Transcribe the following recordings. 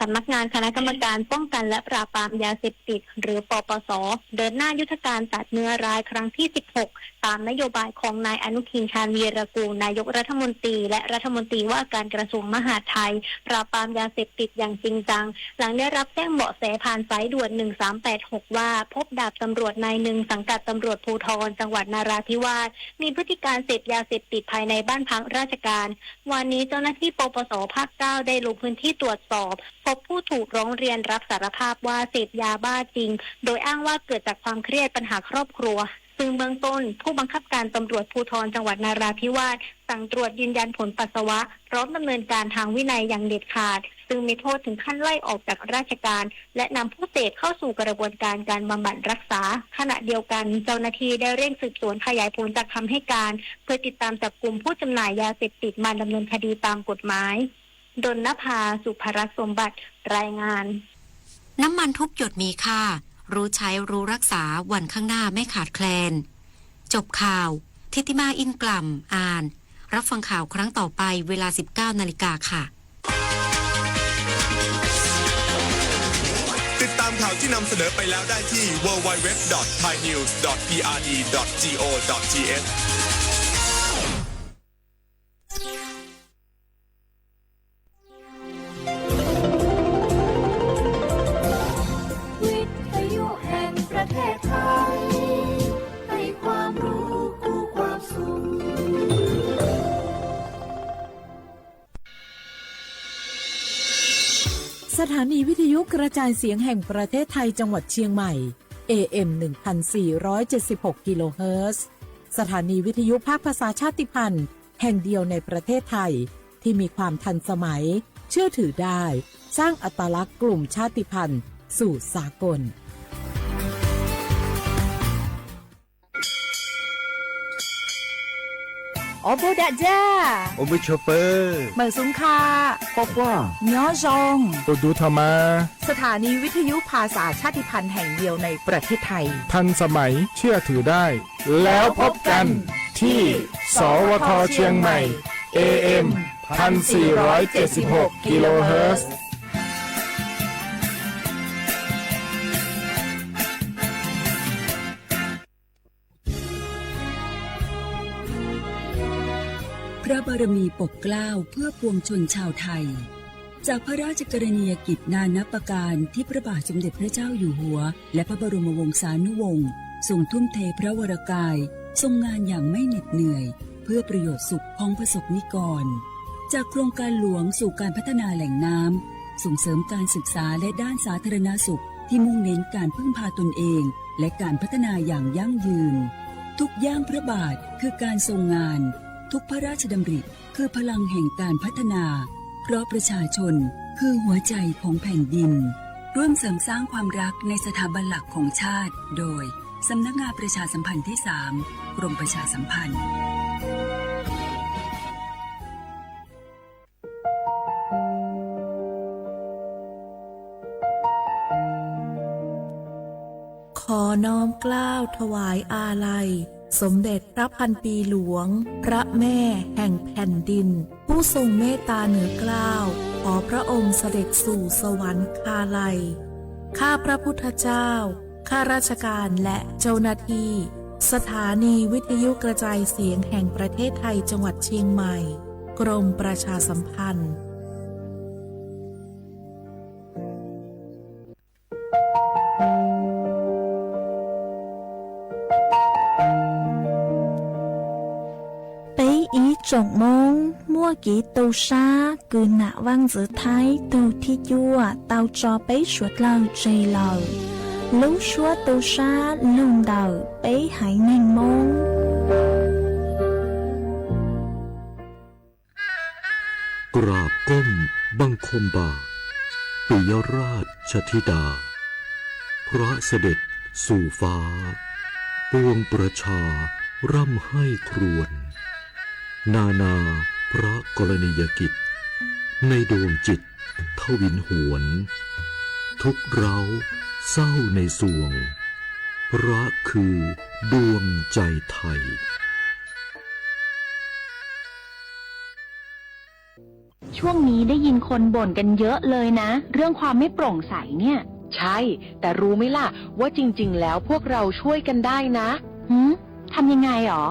สำนักงานคณะกรรมการป้องกันและปราบปรามยาเสพติด หรือ ปปส เดินหน้ายุทธการตัดเนื้อร้ายครั้งที่ สิบหก ตามนโยบายของนายอนุทิน ชาญวีรกูล นายกรัฐมนตรี และรัฐมนตรีว่าการกระทรวงมหาดไทย ปราบปรามยาเสพติดอย่างจริงจัง หลังได้รับแจ้งเบาะแสผ่านสายด่วน หนึ่งสามแปดหก ว่าพบดาบตำรวจนายหนึ่งสังกัดตำรวจภูธรจังหวัดนราธิวาส มีพฤติการเสพยาเสพติดภายในบ้านพักราชการ วันนี้เจ้าหน้าที่ ปปส ภาค เก้า ได้ลงพื้นที่ตรวจสอบ พบผู้ถูกร้องเรียนรับสารภาพว่าเสพยาบ้าจริง โดยอ้างว่าเกิดจากความเครียดปัญหาครอบครัว ซึ่งเบื้องต้นผู้บังคับการตำรวจภูธรจังหวัดนราธิวาส สั่งตรวจยืนยันผลปัสสาวะ พร้อมดำเนินการทางวินัยอย่างเด็ดขาด ซึ่งมีโทษถึงขั้นไล่ออกจากราชการ และนำผู้เสพเข้าสู่กระบวนการการบำบัดรักษา ขณะเดียวกันเจ้าหน้าที่ได้เร่งสืบสวนขยายผลจากคำให้การ เพื่อติดตามจับกุมผู้จำหน่ายยาเสพติดมาดำเนินคดีตามกฎหมาย ดลนภา สุภรัตน์สมบัติ รายงาน น้ำมันทุกหยดมีค่า รู้ใช้รู้รักษา วันข้างหน้าไม่ขาดแคลน จบข่าว ทิติมา อินกล่ำ อ่าน รับฟังข่าวครั้งต่อไปเวลา สิบเก้านาฬิกาค่ะ ติดตามข่าวที่นำเสนอไปแล้วได้ที่ ดับเบิลยู ดับเบิลยู ดับเบิลยู ดับเบิลยู ดอท ไทยนิวส์ ดอท พี อาร์ ดี ดอท จี โอ ดอท ที เอช วิทยุแห่งประเทศไทย ให้ความรู้คู่ความสุข สถานีวิทยุกระจายเสียงแห่งประเทศไทยจังหวัดเชียงใหม่ เอ เอ็ม หนึ่งพันสี่ร้อยเจ็ดสิบหก กิโลเฮิรตซ์ สถานีวิทยุภาคภาษาชาติพันธุ์แห่งเดียวในประเทศไทย ที่มีความทันสมัย เชื่อถือได้ สร้างอัตลักษณ์กลุ่มชาติพันธุ์สู่สากล Os npawg dam ja, os npawg tshua pawg, meem xoo kha, quaj quaj, nyob zoo, ua du tho mas. สถานีวิทยุภาษาชาติพันธุ์แห่งเดียวในประเทศไทย ทันสมัย เชื่อถือได้ แล้วพบกันที่ สวท เชียงใหม่ เอ เอ็ม พันสี่ร้อยเจ็ดสิบหก กิโลเฮิรตซ์ พระบารมีปกเกล้าเพื่อปวงชนชาวไทย จากพระราชกรณียกิจนานับประการที่พระบาทสมเด็จพระเจ้าอยู่หัว และพระบรมวงศานุวงศ์ ทรงทุ่มเทพระวรกาย ทรงงานอย่างไม่เหน็ดเหนื่อย เพื่อประโยชน์สุขของประสบนิกร จากโครงการหลวงสู่การพัฒนาแหล่งน้ำ ส่งเสริมการศึกษาและด้านสาธารณสุข ที่มุ่งเน้นการพึ่งพาตนเอง และการพัฒนาอย่างยั่งยืน ทุกย่างพระบาทคือการทรงงาน ทุกพระราชดำริคือพลังแห่งการพัฒนา เพราะประชาชนคือหัวใจของแผ่นดิน ร่วมเสริมสร้างความรักในสถาบันหลักของชาติ โดย สำนักงานประชาสัมพันธ์ที่สาม กรมประชาสัมพันธ์ ขอน้อมเกล้าถวายอาลัย สมเด็จพระพันปีหลวง พระแม่แห่งแผ่นดิน ผู้ทรงเมตตาเหนือเกล้า ขอพระองค์เสด็จสู่สวรรคาลัย ข้าพระพุทธเจ้า ข้าราชการและเจ้าหน้าที่ สถานีวิทยุกระจายเสียงแห่งประเทศไทยจังหวัดเชียงใหม่ กรมประชาสัมพันธ์ Peb ib tsoom Hmoob muaj kev tu sab kws nam vaj ntxwv Thaib tug thib cuaj tau tso peb suav dlawg tseg lawm. Lub suab tu sab lug ntawm peb haiv neeg Hmoob. กราบก้มบังคมบาท ปิยราชธิดา พระเสด็จสู่ฟ้า ปวงประชาร่ำไห้ครวญ นานาพระกรณียกิจ ในดวงจิตทวินหวน ทุกข์ร้าวเศร้าในสวง พระคือดวงใจไทย ย ช่วงนี้ได้ยินคนบ่นกันเยอะเลยนะ เรื่องความไม่โปร่งใสเนี่ย ใช่ แต่รู้ไหมล่ะ ว่าจริงๆ แล้วพวกเราช่วยกันได้นะ หืม ทำยังไงหรอ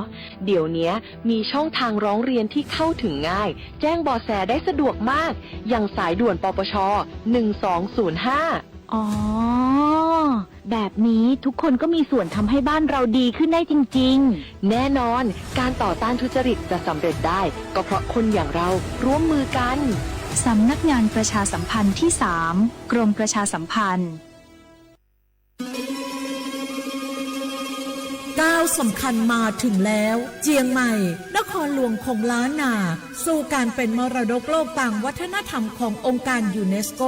เดี๋ยวเนี้ยมีช่องทางร้องเรียนที่เข้าถึงง่าย แจ้งเบาะแสได้สะดวกมาก อย่างสายด่วน ปปช หนึ่งสองศูนย์ห้า อ๋อ แบบนี้ทุกคนก็มีส่วนทำให้บ้านเราดีขึ้นได้จริงๆ แน่นอน การต่อต้านทุจริตจะสำเร็จได้ ก็เพราะคนอย่างเราร่วมมือกัน สำนักงานประชาสัมพันธ์ที่สาม กรมประชาสัมพันธ์ ก้าวสำคัญมาถึงแล้ว เจียงใหม่ นครหลวงของล้านนา สู่การเป็นมรดกโลกตามวัฒนธรรมขององค์การยูเนสโก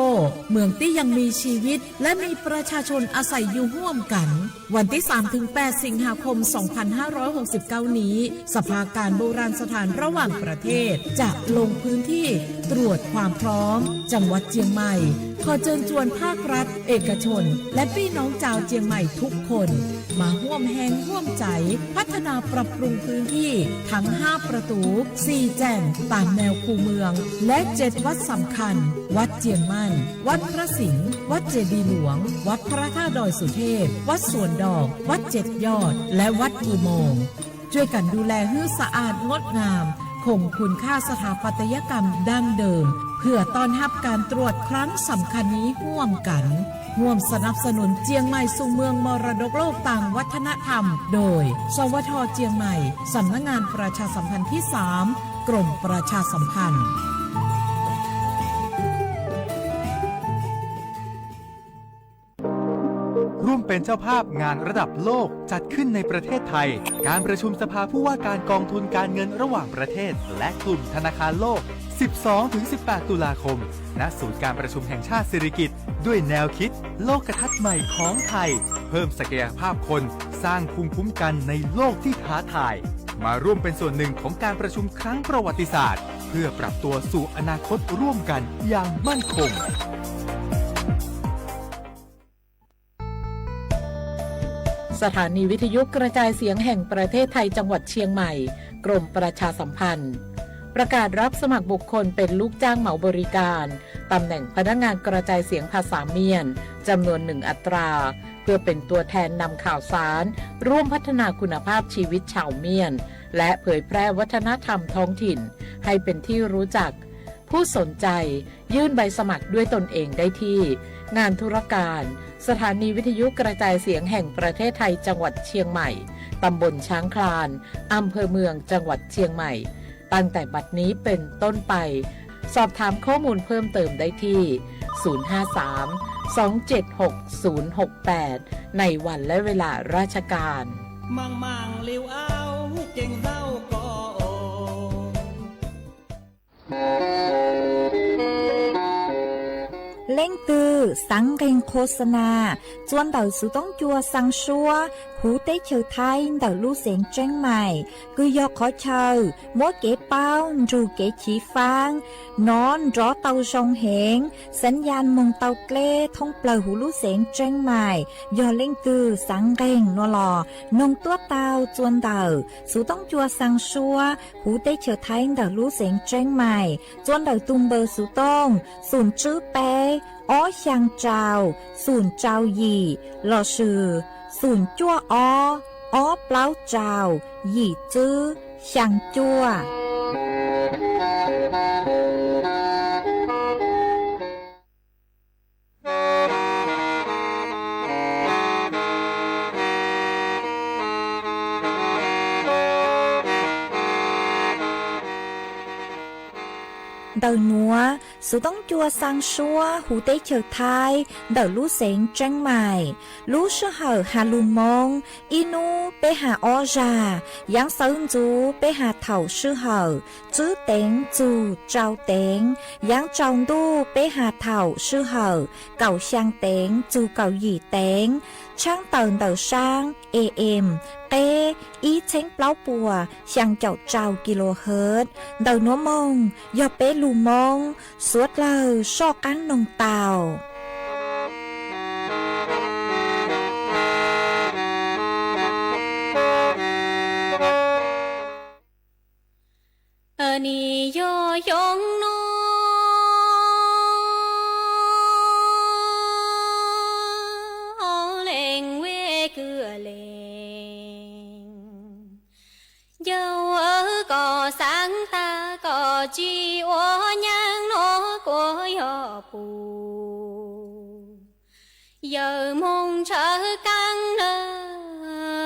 เมืองที่ยังมีชีวิต และมีประชาชนอาศัยอยู่ร่วมกัน วันที่สามถึงแปดสิงหาคมสองพันห้าร้อยหกสิบเก้านี้ สภาการโบราณสถานระหว่างประเทศ จะลงพื้นที่ตรวจความพร้อม จังหวัดเจียงใหม่ ขอเชิญชวนภาครัฐ เอกชน และพี่น้องชาวเจียงใหม่ทุกคน มาร่วมแฮงร่วมใจ พัฒนาปรับปรุงพื้นที่ทั้งห้าประตู สี่แจ่งตามแนวคูเมือง และเจ็ดวัดสำคัญ วัดเจียงมั่น วัดพระสิงห์ วัดเจดีย์หลวง วัดพระธาตุดอยสุเทพ วัดสวนดอก วัดเจ็ดยอด และวัดอุโมงค์ ช่วยกันดูแลให้สะอาดงดงาม คงคุณค่าสถาปัตยกรรมดั้งเดิม เพื่อต้อนรับการตรวจครั้งสำคัญนี้ร่วมกัน ร่วมสนับสนุนเจียงใหม่สู่เมืองมรดกโลกตามวัฒนธรรม โดย สวท เจียงใหม่ สำนักงานประชาสัมพันธ์ที่สาม กรมประชาสัมพันธ์ ร่วมเป็นเจ้าภาพงานระดับโลกจัดขึ้นในประเทศไทย การประชุมสภาผู้ว่าการกองทุนการเงินระหว่างประเทศ และกลุ่มธนาคารโลก สิบสองถึงสิบแปด ตุลาคม ณ ศูนย์การประชุมแห่งชาติสิริกิติ์ ด้วยแนวคิดโลกทัศน์ใหม่ของไทย เพิ่มศักยภาพคน สร้างภูมิคุ้มกันในโลกที่ท้าทาย มาร่วมเป็นส่วนหนึ่งของการประชุมครั้งประวัติศาสตร์ เพื่อปรับตัวสู่อนาคตร่วมกันอย่างมั่นคง สถานีวิทยุกระจายเสียงแห่งประเทศไทยจังหวัดเชียงใหม่ กรมประชาสัมพันธ์ ประกาศรับสมัครบุคคลเป็นลูกจ้างเหมาบริการ ตำแหน่งพนักงานกระจายเสียงภาษาเมียน จำนวนหนึ่งอัตรา เพื่อเป็นตัวแทนนำข่าวสาร ร่วมพัฒนาคุณภาพชีวิตชาวเมียน และเผยแพร่วัฒนธรรมท้องถิ่น ให้เป็นที่รู้จัก ผู้สนใจยื่นใบสมัครด้วยตนเองได้ที่ งานธุรการ สถานีวิทยุกระจายเสียงแห่งประเทศไทยจังหวัดเชียงใหม่ ตำบลช้างคลาน อำเภอเมืองจังหวัดเชียงใหม่ ตั้งแต่บัดนี้เป็นต้นไป สอบถามข้อมูลเพิ่มเติมได้ที่ ศูนย์ห้าสาม สองเจ็ดหก ศูนย์หกแปด ในวันและเวลาราชการ มังมังลิวเอาเก่งเท่าก่อโอ Leej twg xav nqeeg qhua xa na, txua ntawm xuv toob cua xaa suab huv teb chaws Thaib ntawm lub xeev Tseeb Maim, kws yog qhov chaw muab kev paub nrug kev chiv faab, nov nrov tau zoo heev, xeev yas moog tau dleb thoob plawg huv lub xeev Tseeb Maim. Yog leej twg xav nqeeg nuav los noog tuab tau txua ntawm xuv toob cua xaa suab huv teb chaws Thaib ntawm lub xeev Tseeb Maim, txua ntawm tug npawb xuv tooj xoom tswb peb, ob xyaa rau, xoom rau yim, lossis xoom cuaj ob, ob plaub rau, yim tswb, xyaa cuaj. Ntawm nuav, xuv toob cua xaa suab huv teb chaws Thaib ntawm lub xeev Tseeb Maim. Lub sij hawm has lug Moob, ib nub peb has ob zag, yaav xawv ntxuv peb has thaum sij hawm tswb teev txug rau teev, yaav tsaus ntuj peb has thaum sij hawm kaum xyaa teev txug kaum yim teev, tshaab tawm ntawm saab A M, qeb ib txheeb plaub puas xyaa caum rau kilohertz. Ntawm nuav moog yog peb lug Moob, suav dlawg soj qaab noog tau. Nim yog xyoo no tsis ua nyaab nuav kuas yog pum. Yawg moog tshawb kaab nawb,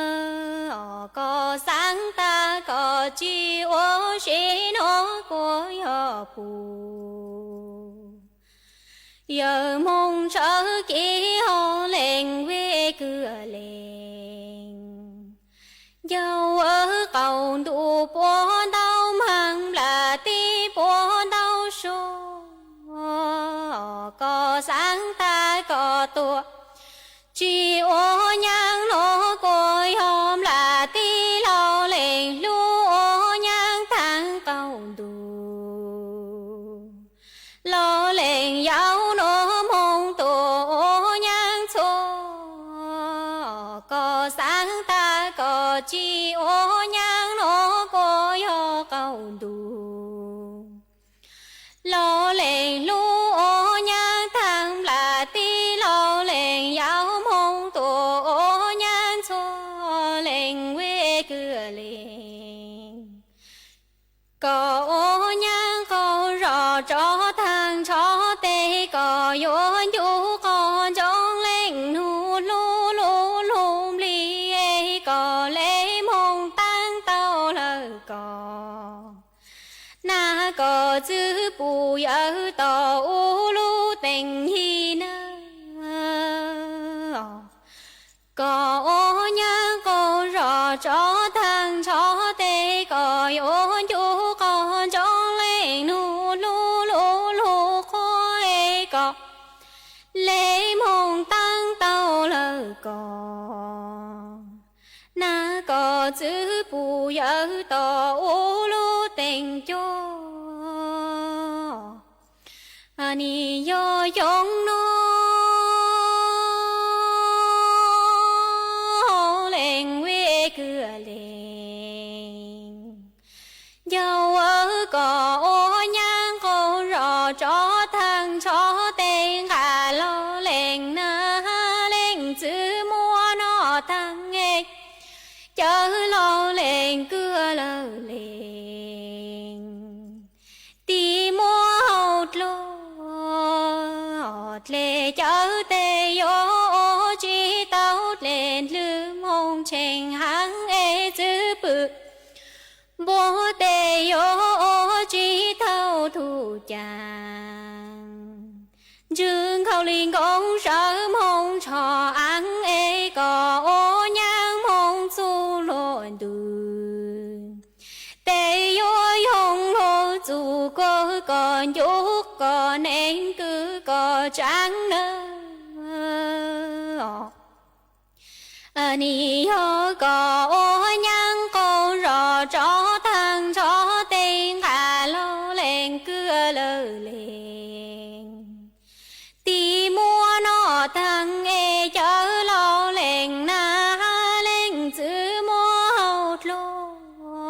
koj xaav tag koj tsis ua si nuav kuas yog pum. Yawg moog tshawb kiv hov leeg vij kwv leeg, yawg qaum ntuj puab ntau maag nplas tib puab ntau sua, koj xaav tag koj tuaj tsis ua nyaab nuav kuas yog nplas tib lug leeg lug ua nyaab taag qaum ntuj. Lug leeg yau nuav moog tuaj ua nyaab txhua, koj xaav tag koj tsis ua nyaab nuav kuas yog qaum ntuj. Lug leeg lug ua nyaab taag nplas tib lug leeg yau moog tuaj ua nyaab txhua, leeg vij kwv leeg. Koj ua nyaab qaug zog tso taag tsho teg, koj yuav ncu qog ntsoov leej nug lug lug lug nplig, koj le moog taab tau lawm koj. Nag koj txwv pum yawg tom u lub teej hib nawb. Koj ua nyaab qaug zog tso taag tsho teg, koj yuav ncu qog ntsoov leej nug lug lug lug qhuav, koj le moog taab tau lawm koj. Nag koj txwv pum yawg tom u lub teej cuaj. Nws yog xyoo nuav leej vij kwv leeg, yawg koj ua nyaab qaug zog tso taag tsho teg, nqa lug leej nag leej txwv muab noj taag, cawv lug leej kwv lawm leej. Tig muab hauv dlua, dle cawv teg yuav ua tsis tau, dle ndlwg moog tsheej haav es txwv pwm npua teg yuav ua tsis tau tug caag. Ntswg nkauj li nkoob sawv moog tsho aav es koj ua nyaab moog txug luag ntug, teg yuav yoog luag txug koj, koj ncu koj neeg kwv koj tsaav nawb. Nws yog koj ua nyaab qaug zog tso taag tsho teg, nqa lug leej kwv lawm leej. Tig muab noj taag es cawv lug leej nag leej txwv muab hauv dlua,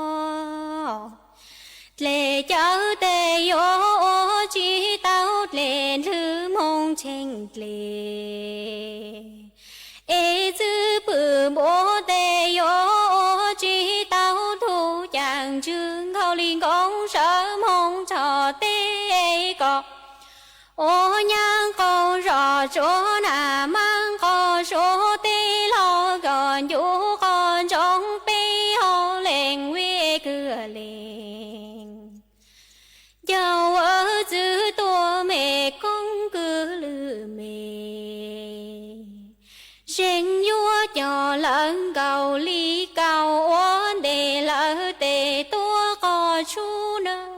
dle cawv teg yuav ua tsis tau, dle ndlwg moog tsheej dle es txwv pwm npua teg yuav ua tsis tau tug caag. Ntswg nkauj li nkoob sawv moog tsho teg es koj ua nyaab qaug zog tsuav nag maab qog suav teg lug, koj ncu qog ntsoov peb hov leej vij kwv leej. Yawg txwv tuaj me koob kwv lwm me, zeeg yuav coj lawv nkaus li kaus ua ntej lawv tes tuaj qog tshub nawb.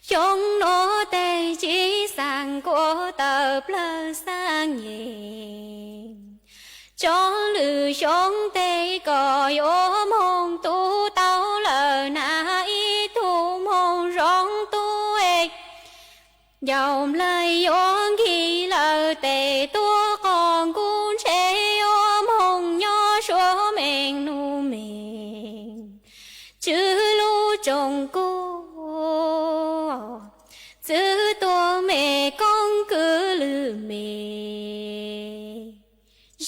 Xyoo nuav teg tsis xaam kuas tawm plawg xaab nyem, tso lwm xyoo teg koj yuav moog tu tau lawm nag ib tug moog zoo tub es. Ncauj nplaig yuav nkig lawm tes tuaj qog, nkuj ntshe yuav moog nyob suav meej nub meej, tswv lub tsoom kuj txwv tuaj me koob kwv lwm me,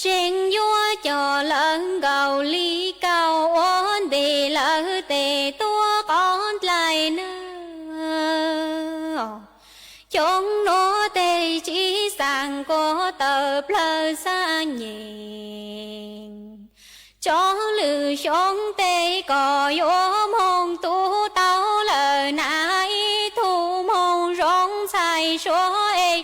zeeg yuav coj lawv nkaus li kaus ua ntej lawv tes tuaj qog Xyoo nuav tej tsi xaam kuas tawm plawg xab nyem, tso lwm xyoo tej kom yuav moog tu tau lawm na, ib tug moog zoo ntxhais suav es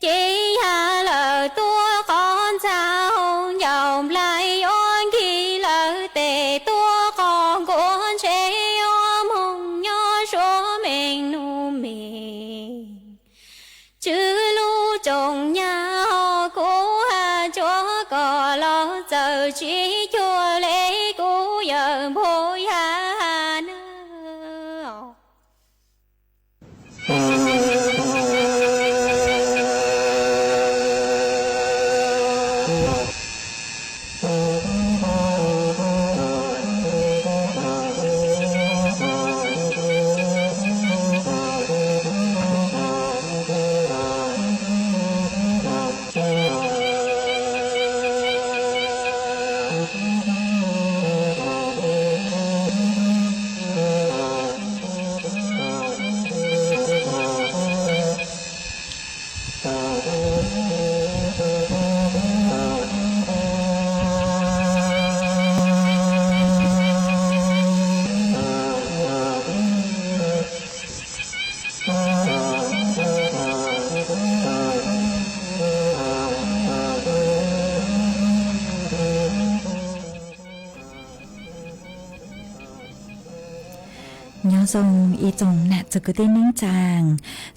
ces yog lawm tuaj qhov ntxa hauv ncaus nplais yuav nkig lawm tes tuaj qhov nkuaj ntshe yuav moog nyob suav meej num meej. Tswv lub tsoom nyab hos kuv has tsuav kom los txawm tsi cuag le kuv yawm npua yaj na. Nyob zoo ib tsoom nam txwv kwv tij neej tsaa,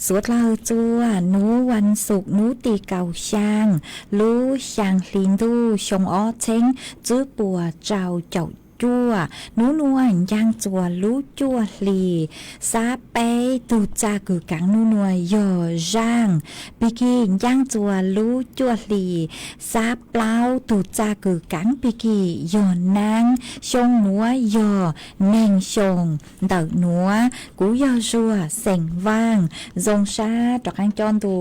suav dlawg txua nub vas xuv nub tim kaum xyaa lub xyaa hli ntuj xyoo ob txheeb tswb puas rau caum cuaj. Nub nuav ncaaj txuas lub cuaj hlis, xab peb tug txaj kws kaav nub nuav yog zaaj, pig kig ncaaj txuas lub cuaj hlis, xab plaub tug txaj kws kaav pig kig yog naab, xyoo nuav yog neeg xyoo ntawm nuav. Kuv yog Zuag xeem Vaaj, zoo sab rov qaab coj ntu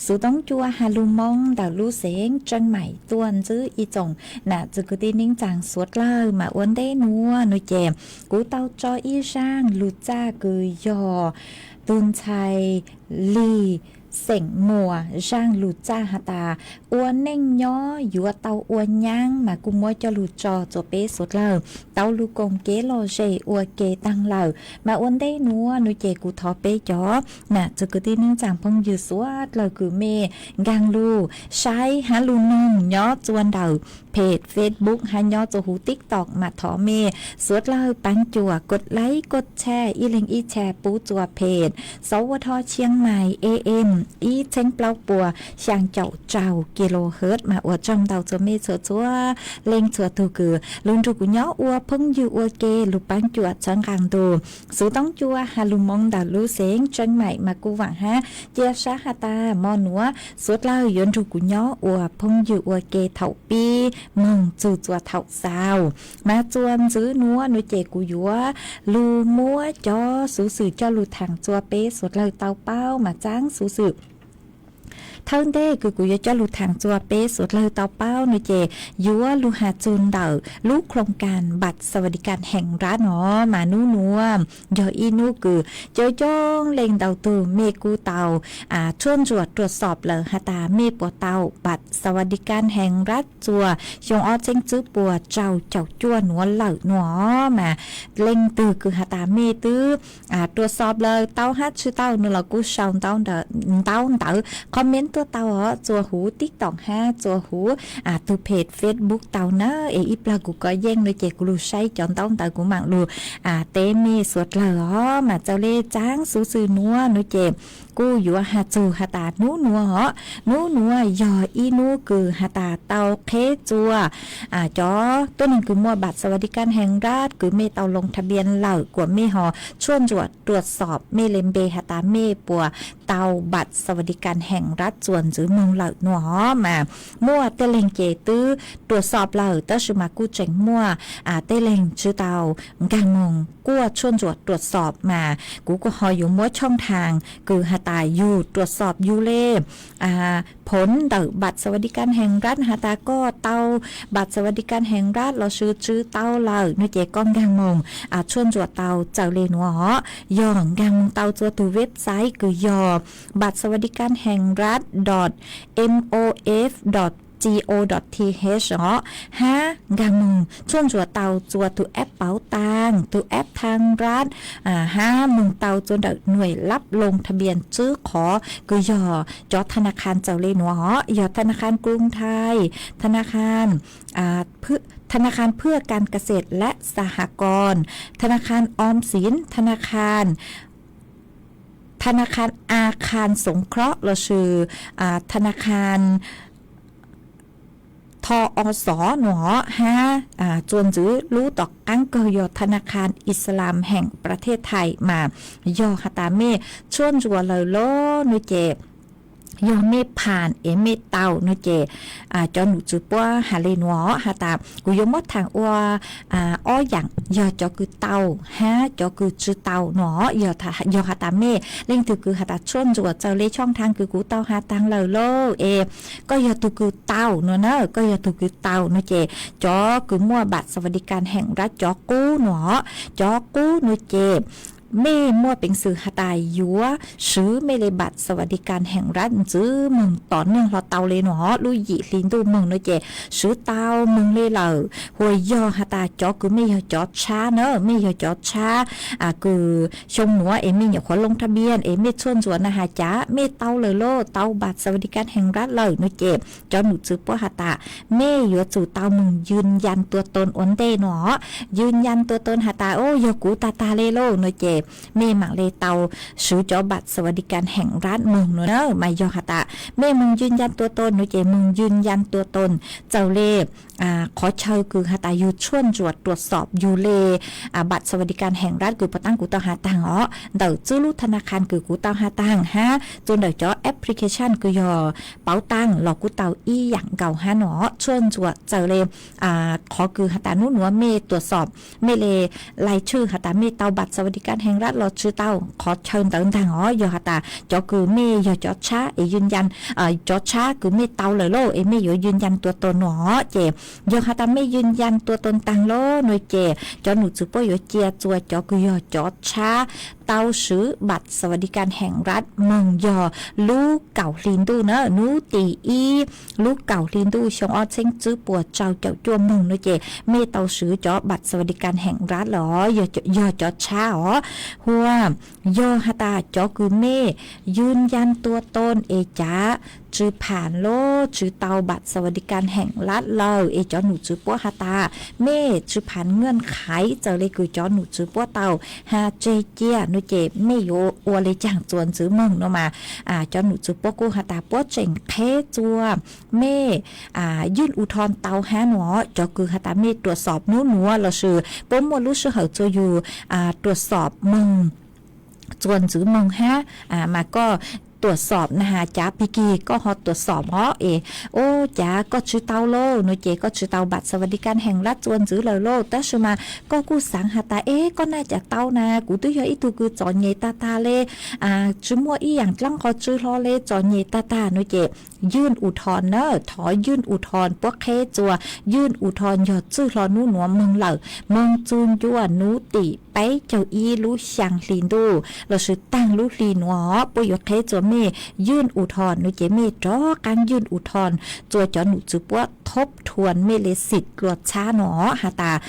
xuv toob cua has lug Moob ntawm lub xeev Tseej Maim tuaj ntsib ib tsoom nam txwv kwv tij neej tsaa suav dlawg. Mas ua ntej nuav nuav ces kuv tau tso ib zaaj lug txaj kws yog tug ntxhais Lig xeem Muas zaaj lug txaj has tas ua neej nyob yuav tau ua nyaab mas kuj muab coj lug tso rua peb suav dlawg tau lug koom kev lom zem ua ke taag lawm. Mas ua ntej nuav nuav ces kuv thov peb cov nam txwv kwv tij neej tsaa phooj ywg suav dlawg kws mej nkaag lug saib hab lug noog nyob rua ntawm page Facebook hab nyob rua huv TikTok mas thov mej suav dlawg paab cuam kod like kod share ib leeg ib share pub rua page Sawv Ua Dho Chiang Mai A M ib txheeb plaub puas xyaa caum rau kilohertz. Mas ua tsaug ntau rua mej txhua txhua leej txhua tug kws lug nrug kuv nyob ua phooj ywg ua ke lug paab cuam txhawb nqaa ntu xuv toob cua has lug Moob ntawm lub xeev Tseej Maim mas kuj vaam hab cia sab has tas mo nuav suav dlawg yuav nrug kuv nyob ua phooj ywg ua ke thaum pib moog txug rua thaum xaus. Mas rua ntsib nuav nuav ces kuv yuav lug muab cov xuv xwm coj lug thaam rua peb suav dlawg tau paub. Mas tsaab xuv xwm thawj ntej kws kuv yuav coj lug thaam rua peb suav dlawg tau paub nuav ces yuav lug has txug ntawm lub โครงการบัตรสวัสดิการแห่งรัฐ no. Mas nub nuav yog ib nub kws coob coob leej ntau tug mej kuj tau tshuaj ntsuam ตรวจสอบ lawm has tas mej puas tau บัตรสวัสดิการแห่งรัฐ txuas xyoo ob txheeb tswb puas rau caum cuaj nuav lawm no. Mas leej twg kws has tas mej twb ตรวจสอบ lawm tau hab tsi tau nuav los kuj sau ntaub ntawv comment tuaj tau os rua huv TikTok hab rua huv tug page Facebook tau na. Es ib plag kuv kov yeej nuav ces kuv lug saib cov ntaub ntawv kuv maam lug teb mej suav dlawg os. Mas txawm le tsaab xuv xwm nuav nuav ces kuj yuav has txug has tas nub nuav os, nub nuav yog ib nub kws has tas tau qheb rua cov tuab neeg kws muaj บัตรสวัสดิการแห่งรัฐ kws mej tau ลงทะเบียน lawm kuas mej ho tshuaj ntsuam ตรวจสอบ mej le npe has tas mej puas tau บัตรสวัสดิการแห่งรัฐ txuas ntxwv moog lawm no mas muaj tej leeg ces twb ruam xob lawm, tab sis mas kuj tseem muaj tej leeg tsis tau nkaag moog kuaj tshuaj ntsuam ruam xob mas kuv kuj ho yuav muab tshooj thaas kws has tas yug ruam xob yug le phoov ntawm npam xas vas di kas heev ras has tas koj tau npam xas vas di kas heev ras lossis tsis tau lawm no ces koj nkaag moog tshuaj ntsuam tau txawm le nuav os. Yog nkaag moog tau txua tug website kws yog npam xas vas di kas heev ras dot mof dot co dot th os, hab nkaag moog tshuaj ntsuam tau txua tug app pauv taag, tug app thaab ras, hab moog tau txua ntawm nuaim lab loo tha npias tswb qhov kws yog cov tha na khan txawm le nuav os, yog tha na khan kruv thais, tha na khan tha na khan phwj kas kas xev lab xas has koos, tha na khan om xiv, tha na khan tha na khan a khan xoov krob lossis tha na khan tho o xov nuav hab txua ntxwv lub tom qaab kawg yog tha na khan Islam heev pras thej thais mas yog has tas mej tshuaj ntsuam lawm lauj no ces yog mej pham es mej tau no ces cov num tswv puab has le nuav has tas kuv yuav muab thaam ua ob yaam yog cov kws tau hab cov kws tsis tau no. Yog has tas mej leej twg kws has tas tshuaj ntsuam txawm le tshooj thaas kws kuv tau has taag lawm lauj es koj yog tug kws tau no na, koj yog tug kws tau no ces cov kws muaj npam xas vas di kas heev ras cov qub no, cov qub no ces mej muaj peev xwm has tas yuav swv mej le npam xas vas di kas heev ras ntxwv moog tom neeg hlo tau le no, lub yim hli ntuj moog no ces swv tau moog le lawm. Hu yog has tas cov kws mej yog cov tshab na, mej yog cov tshab kws xyoo nuav es mej nyuam qhuav loo tha npias es mej tshuaj ntsuam na has cav mej tau lawm lauj, tau npam xas vas di kas heev ras lawm no ces cov num tswv puab has tas mej yuav tsum tau moog yws yas tua toon ua ntej no. Yws yas tua toon has tas o yog kuv tag tag le lauj no ces mej maam le tau swv cov npam xas vas di kas heev ras moog no na. Mas yog has tas mej moog yws yas tua toon no ces moog yws yas tua toon txawm le qhov chaw kws has tas yug tshuaj ntsuam ruam xob yug le npam xas vas di kas heev ras kws puag ta kuv tau has taag os, ntawm tswb lub tha na khan kws kuv tau has taag hab txua ntawm cov application kws yog pauv taag los kuj tau ib yaam nkaus hab no. Tshuaj ntsuam txawm le qhov kws has tas nub nuav mej tua xob mej le lais tshwj has tas mej tau npam xas vas di kas heev ras los tsis tau, qhov chaw ntawd ntaag os. Yog has tas cov kws mej yog cov tshab es yws yas, cov tshab kws mej tau lawm lauj es mej yuav yws yas tua toon no ces yog has tas mej yws yas tua toon taag lauj no ces cov num tswv puab yuav cia txua cov kws yog cov tshab tau swv npam xas vas di kas heev ras moog yog lub kaum hli ntuj na, nub tim ib lub kaum hli ntuj xyoo ob txheeb tswb puas rau caum cuaj moog no ces mej tau swv cov npam xas vas di kas heev ras lawm os, yog cov tshab os. Hu yog has tas cov kws mej yws yas tua toon es cav tsis pham lauj, tsis tau npam xas vas di kas heev ras lawm es cov num tswv puab has tas mej tsis pham nwj qhaiv txawm le kws cov num tswv puab tau has tseg cia no ces mej yuav ua le caag txua ntxwv moog no mas cov num tswv puab kuj has tas puab tseem qheb txua mej yws u thoo tau hab no. Cov kws has tas mej ruam xob nub nuav lossis puab muaj lub sij hawm txua yug ruam xob moog txua ntxwv moog hab mas koj ruam xob na has cav pig kig koj ho ruam xob os es o cav koj tsis tau lauj no ces koj tsis tau npam xas vas di kas heev ras txua ntxwv lawm lauj, tab sis mas koj kuj xaav has tas es koj naj cav tau na, kuv twb yog ib tug kws txom nyem tag tag le, tsis muaj ib yaam dlaab qhov tsw hlo le, txom nyem tag tag no ces yws u thoo na, thov yws u thoo, puab qheb txua yws u thoo yog txwj hlo nub nuav moog lawm, moog txug ncua nub tim peb caug ib lub xyaa hli ntuj lossis taag lub hli nuav puab yuav qheb txua mej yws u thoo no ces mej rov qaab yws u thoo txua cov num tswv puab thoob thuam mej le xim dlua txhab no has tas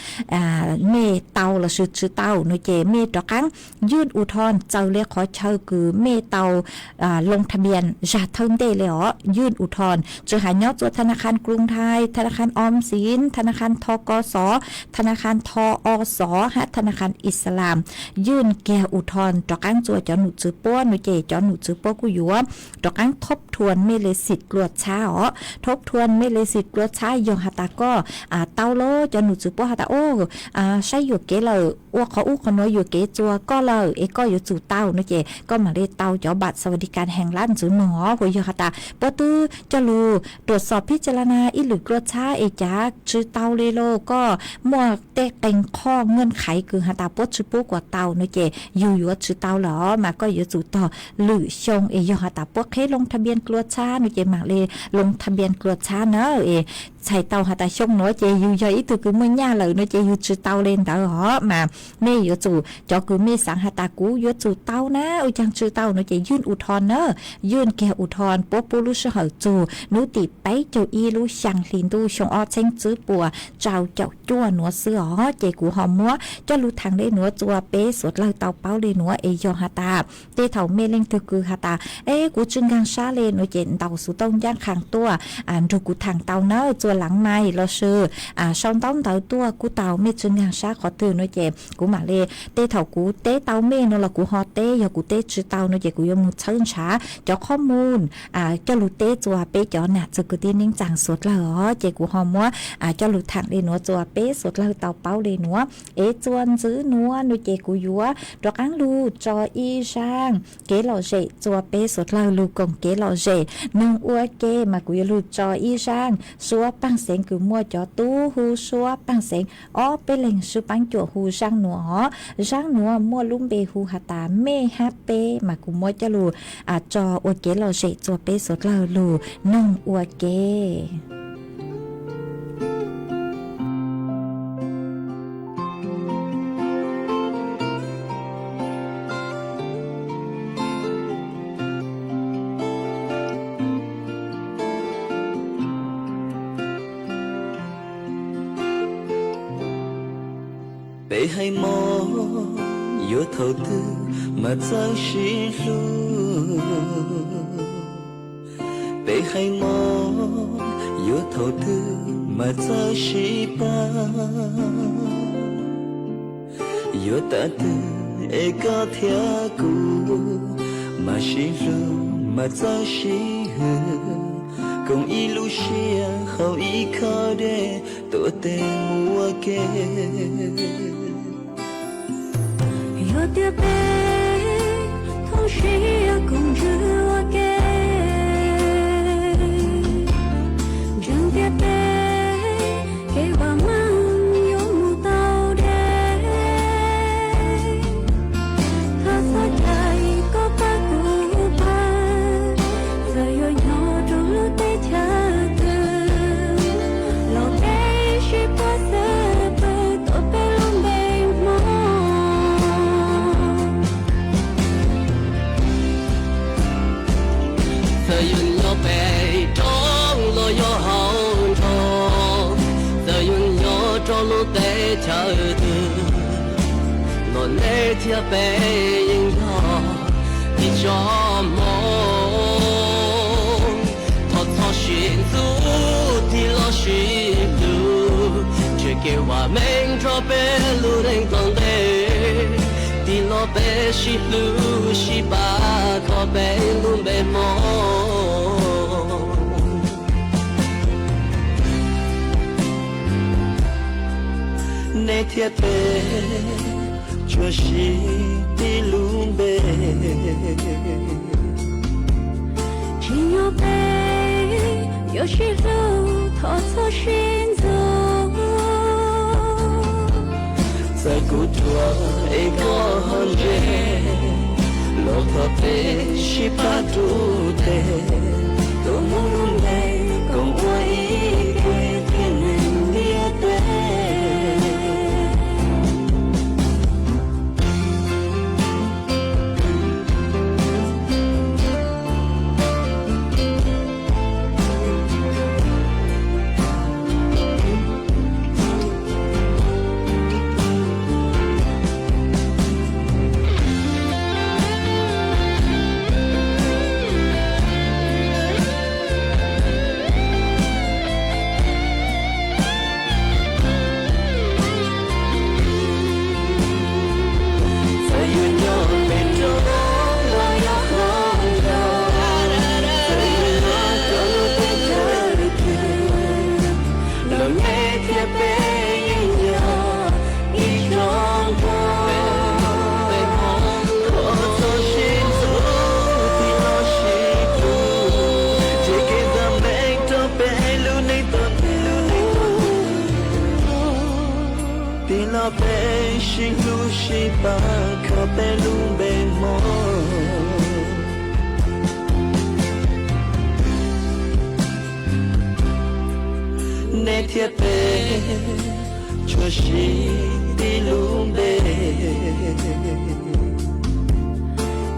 mej tau lossis tsis tau no ces mej rov qaab yws u thoo txawm le qhov chaw kws mej tau loo tha npias zag thawj ntej le os. Yws u thoo tsis has nyob txua tha na khan kruv thais, tha na khan om xiv, tha na khan tho ko xov, tha na khan tho o xov hab tha na khan Islam. Yws kiag u thoo rov qaab txua cov num tswv puab no ces cov num tswv puab kuj yuav rov qaab thoob thuam mej le xim dlua txhab os. Thoob thuam mej le xim dlua txhab yog has tas koj tau lauj, cov num tswv puab has tas o saib yuam kev lawm, ua qhov ub qhov nuav yuam kev txua koj lawm es koj yuav tsum tau no ces koj mam li tau cov npam xas vas dis kas heev lab ntxwv moog os. Ua yog has tas puab twb coj lug ruam xom phib ca la na ib lwm dlua txhab es cav tsi tau li los koj muaj tej qee qhov nkuaj qhaiv kws has tas puab tsi pub kuas tau no ces yug yuav tsi tau lawm os, mas koj yuav tsum tog lwm xyoo es yog has tas puab qheb loo thaj npiab dlua txhab no ces mam li loo thaj npiab dlua txhab na. Es txhais tau has tas xyoo nuav ces yug yog ib tug kws muaj nyaj lawm no ces yug tsi tau li ntawd os. Mas mej yuav tsum, cov kws mej xaav has tas kuv yuav tsum tau na, ua caag tsi tau no ces ywj u thoo na, ywj kiag u thoo puab pub lub sij hawm txug hnub tim peb caug ib lub xyaa hli ntuj xyoo ob txheeb tsib puas rau caum cuaj nuav xwb os. Ces kuv ho muab coj lug thaam le nuav txua peb suav dlawg tau paub le nuav es yog has tas tej thaum mej leej twg kws has tas es kuv tsi nkaag sab le no ces ntaus xuv tooj ncaaj qha tuaj nrug kuv thaam tau na, txua laav mais los sis sau ntaub ntawv tuaj kuj tau, mej tsi nkaag sab qhov twg no ces kuv mam li, tej thaum kuv teb tau mej no los kuv ho teb, yog kuv teb tsi tau no ces kuv yuav moog txhawb ntshav cov qhob mus coj lug teb txua peb cov nam txwg kwv tij neej tsaa suav dlawg os. Ces kuv ho muab coj lug thaam le nuav txua peb suav dlawg tau paub le nuav es txua ntxiv nuav no ces kuv yuav rov qaab lug tso ib zaaj kev lom zem txua peb suav dlawg lug koom kev lom zem noog ua ke, mas kuv yuav lug tso ib zaaj suab paaj xeev kws muaj cov tub hu suab paaj xeev ob peb leeg sib paab cuam hu zaaj nuav os. Zaaj nuav muaj lub npe hu has tas mej hab peb, mas kuv muab coj lug tso ua kev lom zem txua peb suav dlawg lug noog ua ke. Peb hais mob yuav thaum twg mas txawj sib hlub. Peb hais mob yuav thaum twg mas txawj sib pab. Yuav tav twg es koj thiab kuv mas sib hlub mas txawj sib hwm, koom ib lub siab hauv ib khob dej tuav tes mus ua ke. Yog tias peb thooj siab koom ntsws ua ke, ntseeg tias peb kev vam meej yuav mus tau deb. Thov txhob cais koj pab kuv pab, txawm yuav nyob rau lub teb chaws twg los peb sib pab xwb pwg tuav peb lub npe Hmoob. Txawm yuav nyob pem roob los yog hauv nroog, txawm yuav nyob rau lub teb chaws twg los nej thiab peb yeej yog ib tsoom Hmoob. Thov txhob sib ntxub tig los sib hlub, tshem kev vam meej nrog peb lub neej tom ntej. Tig los peb sib hlub sib pab kho peb lub npe Hmoob. Nej thiab peb tsuas sib tib lub npe, tsim nyog peb yuav sib hlub thov txhob sib ntxub. Txawm kuv tuag es koj ho ntse, los thov peb sib pab rub tes, tuav Hmoob lub npe koom ua ib ke thiab neeg ntiaj teb. Pab khawb peb lub npe hmo, nej thiab peb tsuas sib tib lub npe.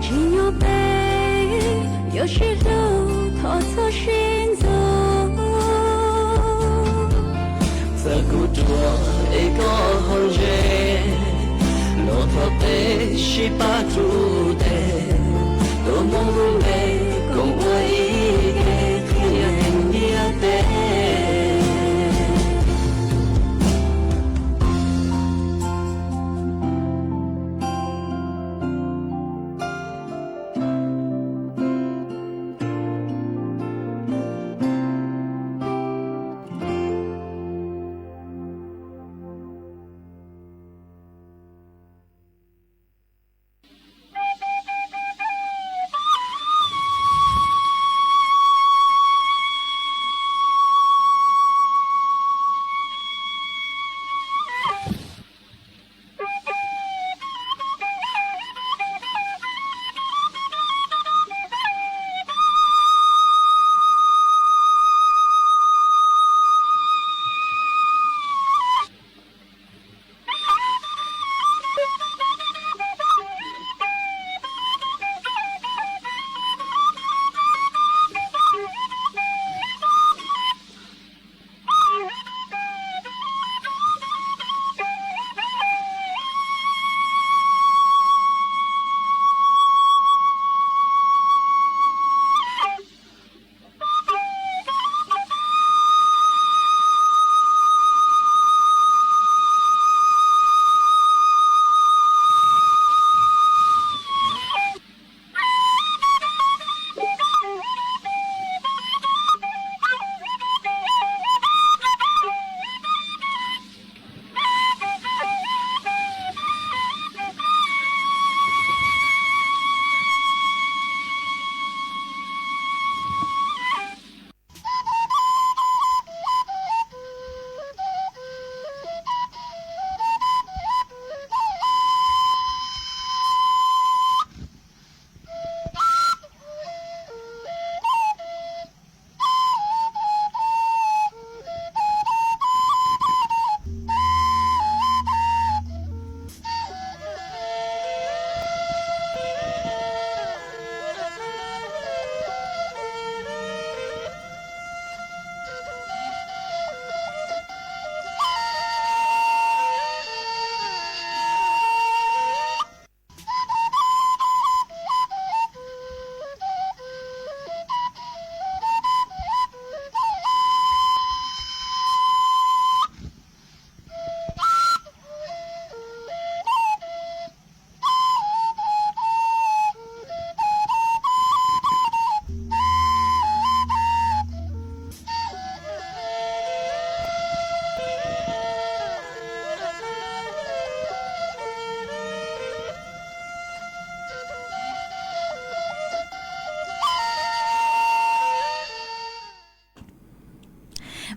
Tsim nyog peb yuav sib hlub thov txhob sib ntxub. Txawm kuv ruam es koj ho ze, los thov peb sib pab rub tes, tuav Hmoob lub npe koom ua ib ke qhia ntiaj teb.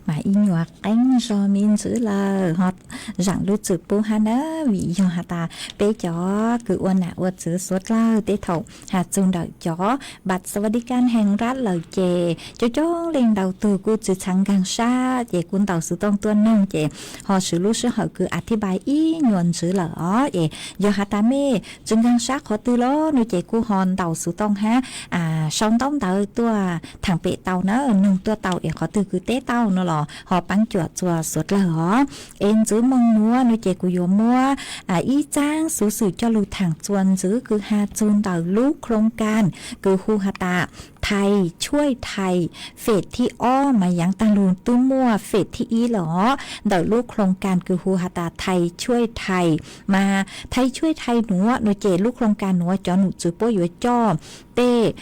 Mas ib nyuag qeeb zog me ntsis lawm ho, zaam lub txim pub hab na, vim yog has tas peb cov kws ua nam ua txwv suav dlawg tej thaum has txug ntawm cov npam xav vas di kab heev rab lawm ces coob coob leej ntau tug kuj tsi txhaav nkaag sab ces kuj ntaus xuv tooj tuaj noog ces ho swv lub sij hawm kws a thib npais ib nyuag ntsis lawm os. Es yog has tas mej tsi nkaag sab qhov twg los no ces kuj ho ntaus xuv tooj hab sau ntaub ntawv tuaj thaam pem tau na, noog tuaj tau es qhov twg kws teb tau no los ho paab cuam txua suav dlawg os. Es ntxiv moo nuav no ces kuv yuav muab ib txaab xuv xwm coj lug thaam txuas ntxiv kws has txug ntawm lub khoo kas kws hu has tas Thais Chuaij Thais fem thib ob mas yaav taag lug tub muaj fem thib ib lawm os. Ntawm lub khoo kas kws hu has tas Thais Chuaij Thais mas Thais Chuaij Thais nuav no ces lub khoo kas nuav cov num txwv puab yuav coj tej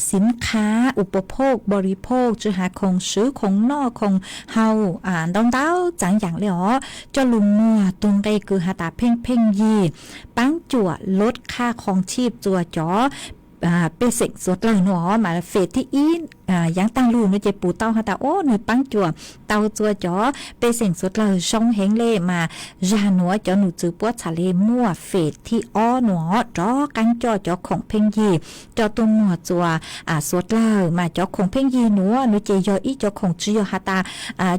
xiv khav u pa phoj bo ri phoj tsi has khoom swv khoom noj khoom haus ntau ntau txaav yaam le os coj lug muag tug nqe kws has tas pheej pheej yig paab cuam lub qha khoo tshij txua cov pej xeem suav dlawg nuav mas fem thib ib yaav taag lug no ces pum tau has tas, o, nwg paab cuam tau txua cov pej xeem suav dlawg zoo heev le mas zag nuav cov num txwv puab txhad le muaj fem thib ob nuav rov qaab coj cov khoom pheej yig coj tuaj muag txua suav dlawg mas cov khoom pheej yig nuav no ces yog ib cov khoom tsi yog has tas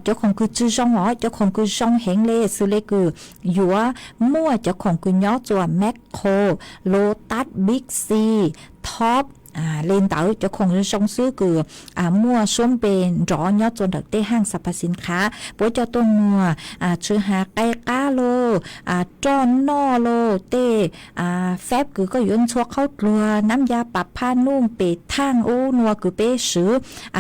cov khoom kws tsi zoo os, cov khoom kws zoo heev le xws le kws yuav muaj cov khoom kws nyob txua Max Co, Lotus, Big C, Top le ntawd cov khoom zoo xwb kws muaj suab npe nrov nyob txua ntawm tej haaj xapas xim khav puab coj tuaj muag tsi has qai qab los, roj noj los, tej fab kws koj yuav ntxhua qhaub dluag, nab ya, pas phaj nuj, pes thaaj ub nua kws peb swv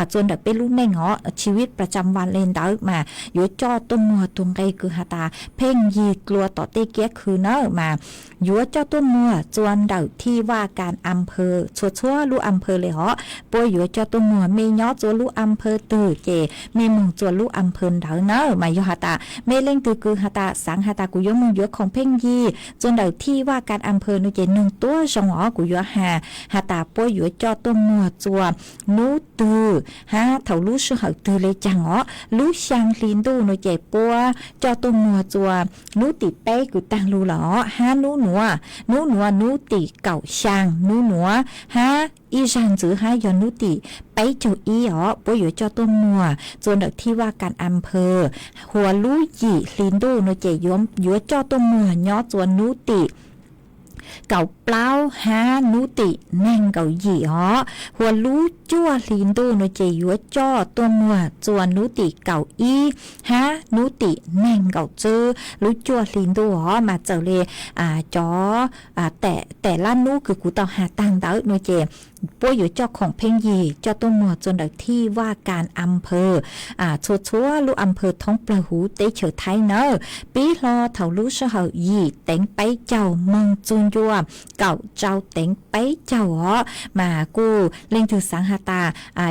txua ntawm peb lub neej os, chi vib pas tsa vas le ntawd mas yuav coj tuaj muag tug nqe kws has tas pheej yig dlua tom tej kiab khw nawb mas yuav coj tuaj muag txua ntawm thij vaj kas am phaw txhua txhua lub am phaw le os. Puab yuav coj tuaj muag, mej nyob txua lub am phaw twg ces mej moog txua lub am phaw ntawd nawb mas yog has tas mej leej twg kws has tas xaav has tas kuv yuav moog yuav khoom pheej yig txua ntawm thij vaj kas am phaw no ces noog tuab zoo os, kuv yuav has has tas puab yuav coj tuaj muag txua nub twg hab thaum lub sij hawm twg le caag os. Lub xyaa hli ntuj no ces puab coj tuaj muag txua nub tim peb kws taag lug lawm os hab nub nuav, nub nuav nub tim kaum xyaa nub nuav hab ib zag ntxwv hab yog nub tim peb caug ib os, puab yuav coj tuaj muag txua ntawm thij vaj kas am phaw. Hua lub yim hli ntuj no ces yuav coj tuaj muag nyob txua nub tim kaum plaub hab nub tim neeg nkaum yim os. Hua lub cuaj hli ntuj no ces yuav coj tuaj muag txua nub tim kaum ib hab nub tim neeg nkaum tswb lub cuaj hli ntuj os mas txawm le cov tais lab nub kws kuv tau has taag ntawd no ces puab yuav coj khoom pheej yig coj tuaj muag txua ntawm thij vaj kas am phaw txhua txhua lub am phaw thoob plawg huv teb chaws Thaib nawb. Pib hlo thaum lub sij hawm yim teev peb caug moog txug ncua kaum rau teev peb caug os mas kuj leej twg xaav has tas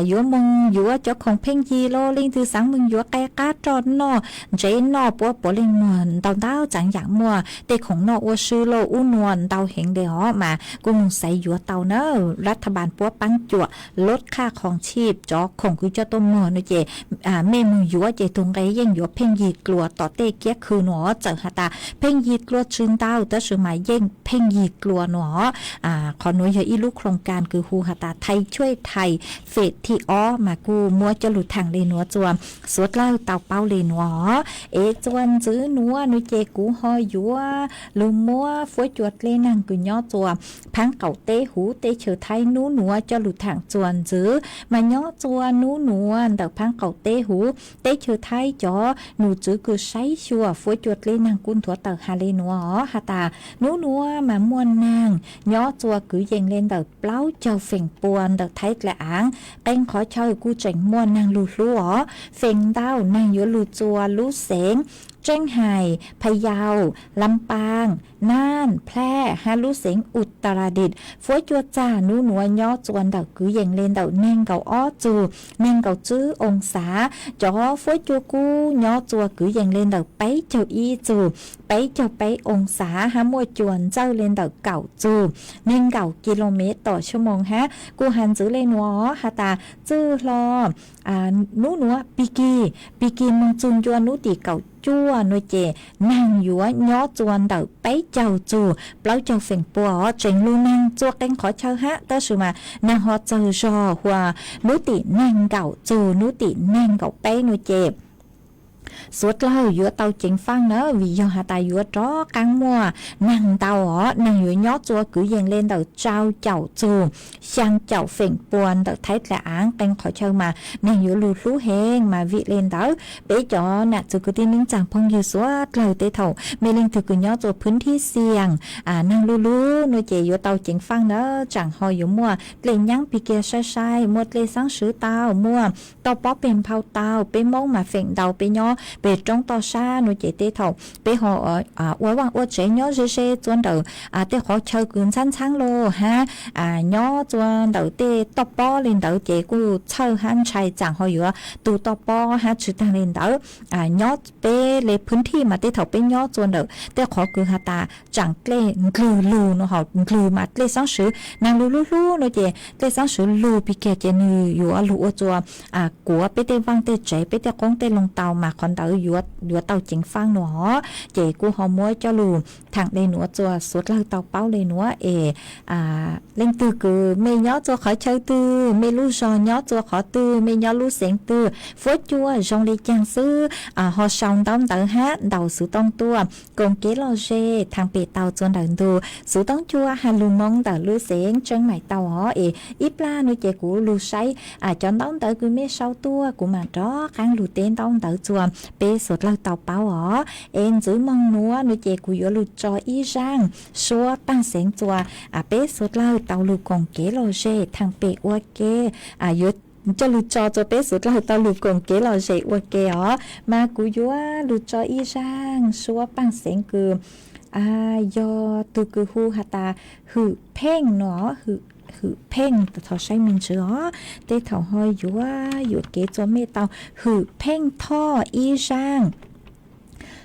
yuav moog yuav cov khoom pheej yig los leej twg xaav moog yuav qai qab roj noj ntsev noj puab puav leej muag ntau ntau tsaam yaam muaj tej khoom noj ua si lauj ub nua ntau heev le os mas kuj moog xaiv yuav tau nawb. Lathabas puab paab cuam lub qhaj khoom tshib cov khoom kws coj tuaj muag no ces mej moog yuav ces tug nqe yeej yuav pheej yig dlua tom tej kiab khw nua. Txawm has tas pheej yig dlua tsi ntau tab sis mas yeej pheej yig dlua nua. Qhov nuav yog ib lub khoom kas kws hu has tas thais tshuaj thais fem thib ob mas kuj muab coj lug thaam le nuav txua suav dlawg tau paub le nuav. Es txua ntxwv nuav no ces kuv ho yuav lug muab fuab cua dleb naag kws nyob txua phaab qaum teb huv teb chaws Thaib nub nuav coj lug thaam txua ntxwv mas nyob txua nub nuav ntawm phaab qaum teb huv teb chaws Thaib cov num txwv kws saib xyuas fuab cua dleb naag kuj nthuav tawm has le nuav os has tas nub nuav mas muaj naag nyob txua kwv yees le ntawm plaub caug feem pua ntawm Thaib dlaim aav. Qee qhov chaw kuj tseem muaj naag lug hlub os. Feem ntau naag yuav lug txua lub xeev Tseeb Hais, Phas Yaus, Lam Paas, Naj, Plaj hab lub xeev Utaladis. Fuab cua txag nub nuav nyob txua ntawm kwv yees le ntawm neeg nkaum ob txug neeg nkaum tswb oo xav. Cov fuab cua kub nyob txua kwv yees le ntawm peb caug ib txug peb caug peb oo xav hab muaj cua ntxawj le ntawm kaum txug neeg nkaum ki lo mev tom xyoo moos hab. Kuj has ntxwv le nuav has tas txwj hlo nub nuav pig kig, pig kig moog txug ncua nub tim kaum cuaj nua ces naag yuav nyob txua ntawm peb caug txug plaub caug feem pua os. Tseem lug naag txua qee qhov chaw hab tab sis mas naag ho txawg zog hua nub tim neeg nkaum txug nub tim neeg nkaum peb nua ces suav dlawg yuav tau ceev faaj na vim yog has tas yuav rov qaab muaj naag ntau os. Naag yuav nyob txua kwv yees le ntawm rau caum txug xyaa caum feem pua ntawm Thaib dlaim aav. Qee qhov chaw mas naag yuav lug hlub heev mas vim le ntawd peb cov nam txwv kwv tij neej tsaa phooj ywg suav dlawg tej thaum mej leej twg kws nyob txua phwv thib xiam naag lug lug nua ces yuav tau ceev faaj na. Tsaam ho yuav muaj dlej nyaab pig kiag sai sai, muaj dlej xaab swv tau, muaj toj pob peg nphau tau. Peb Moob mas feem ntau peb nyob pem roob toj sab no ces tej thaum peb ho ua vaj ua tsev nyob ze ze txua ntawm tej qhov chaw kws ntxhab ntxhab los hab, nyob txua ntawm tej toj pob li ntawd ces kuj txhawj hab ntshai txaam ho yuav tu toj pob hab tsi taag li ntawd. Nyob peb le phwb thij mas tej thaum peb nyob txua ntawm tej qhov kws has tas tsaam dlej ndlwg lug no, ho ndlwg mas dlej xeeb swv naag lug hlub hlub no ces dlej xeeb swv lug pig kiag ces nwg yuav lug ua txua kuav peb tej vaaj tej tsev, peb tej qoob tej loo tau mas qhov ntawd yuav tau ceev faab no. Ces kuj ho muab coj lug thaam le nuav txua suav dlawg tau paub le nuav es leej twg kws mej nyob txua qhov chaw twg, mej lub zog nyob txua qhov twg, mej nyob lub xeev twg, fuab cua zoo le caag xwb, ho sau ntaub ntawv hab ntaus xuv tooj tuaj koom kev lom zem thaam pem tau txua ntawm ntug xuv tooj cua has lug moo ntawm lub xeev Tseeb Maim tau os. Es ib plag no ces kuv lug saib cov ntaub ntawv kws mej sau tuaj kuv mam rov qaab lug teb ntaub ntawv txua peb suav dlawg tau paub os. Es ntxiv moog nuav no ces kuv yuav lug tso ib zaaj suab paaj xeev txua peb suav dlawg tau lug koom kev lom zem thaam pem ua ke, yuav coj lug tso txua peb suav dlawg tau lug koom kev lom zem ua ke os. Mas kuv yuav lug tso ib zaaj suab paaj xeev kws yog tug kws hu has tas Hwm Pheej no, Hwm Pheej, thov saib me ntsws os. Tej thaum ho yuav yuam kev txua mej tau. Hwm Pheej Thoj ib zaaj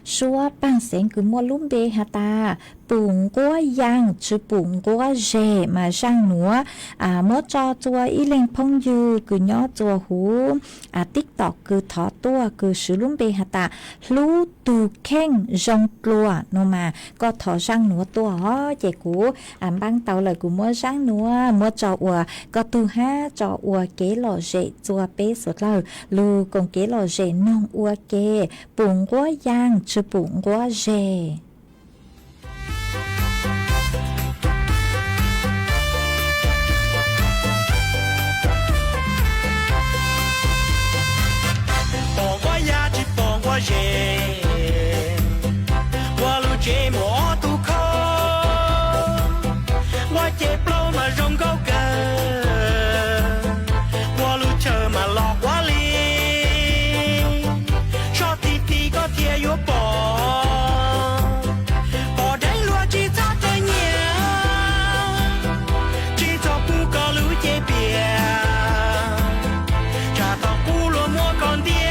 suab paaj xeev kws muaj lub npe has tas Pum Nquab Yaaj Tsi Pum Nquab Zeg mas zaaj nuav muab tso txua ib leeg phooj ywg kws nyob txua huv TikTok kws thov tuaj kws swv lub npe has tas Hlub Tug Kheej Zoo Dlua no mas koj thov zaaj nuav tuaj os. Ces kuv npaab tau lawm kuv muab zaaj nuav muab tso ua koj tug hab tso ua kev lom zem txua peb suav dlawg lug koom kev lom zem noog ua ke. Pum Nquab Yaaj Tsi Pum Nquab Zeg. Pom nquab ya tsis pom nquab zes, ua lub tsev muaj ob tug khau, nquab ces plaub mas zoo nkauj kawg, ua lub chaw mas los quav li, sob ti ti koj thiaj yuav pom, pom deev luag tsis txhob txawj nyiam, tsis txhob pub koj lub cev piam, tsam thaum qub luag muab koj ntiab,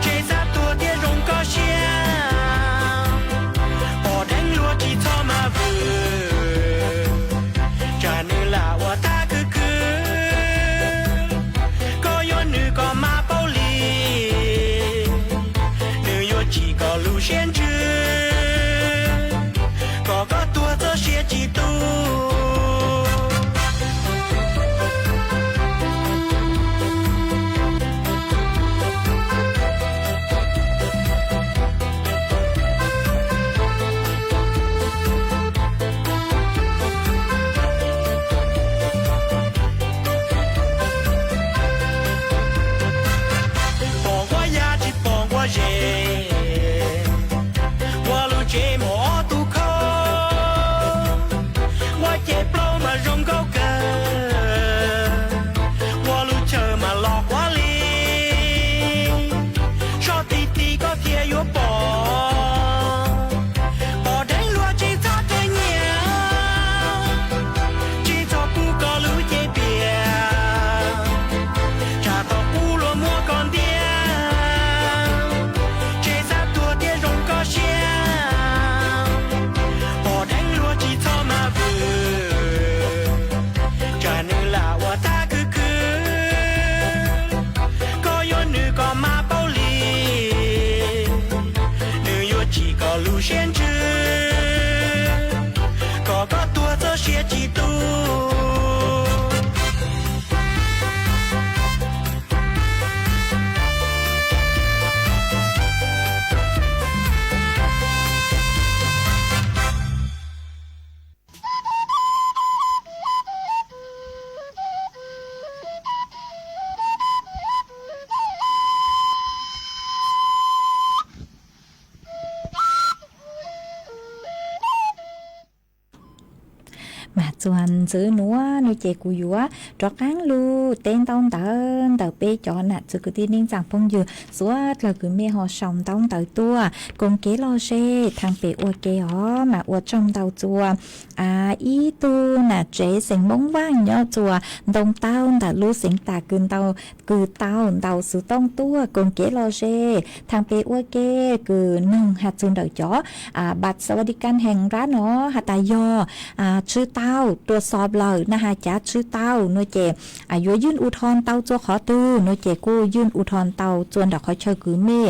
tseg xav tuag thiab zoo koj siab, pom deev luag tsis txhob mas vwm, tsam nws lam ua tag khwv khwv, koj yuav nws koj mas paub li, nws yuav tsim koj lub siab ntsws, kom koj tuag txoj sia tsis tu. Txuas ntxwv nuav nuav ces kuv yuav rov qaab lug teb ntaub ntawv ntawm peb cov nam txiv kwv tij neej tsaa phooj ywg suav dlawg kws mej ho sau ntaub ntawv tuaj koom kev lom zem thaab pem ua ke os. Mas ua tsaug ntau txuas ib tug nam tsev xeem Moob Vaaj nyob txuas ntoo taug ntawm lub xeev Tas kws ntau kws tau ntau xuv tooj tuaj koom kev lom zem thaab pem ua ke, kws noog has txug ntawm cov บัตรสวัสดิการแห่งรัฐ no has tas yog tsw tau ตรวจสอบ lawm na has cav tsw tau nuav ces yuavยื่นอุทธรณ์ tau txuas qhov twg nuav ces kujยื่นอุทธรณ์ tau txuas ntawm qhov chaw kws mej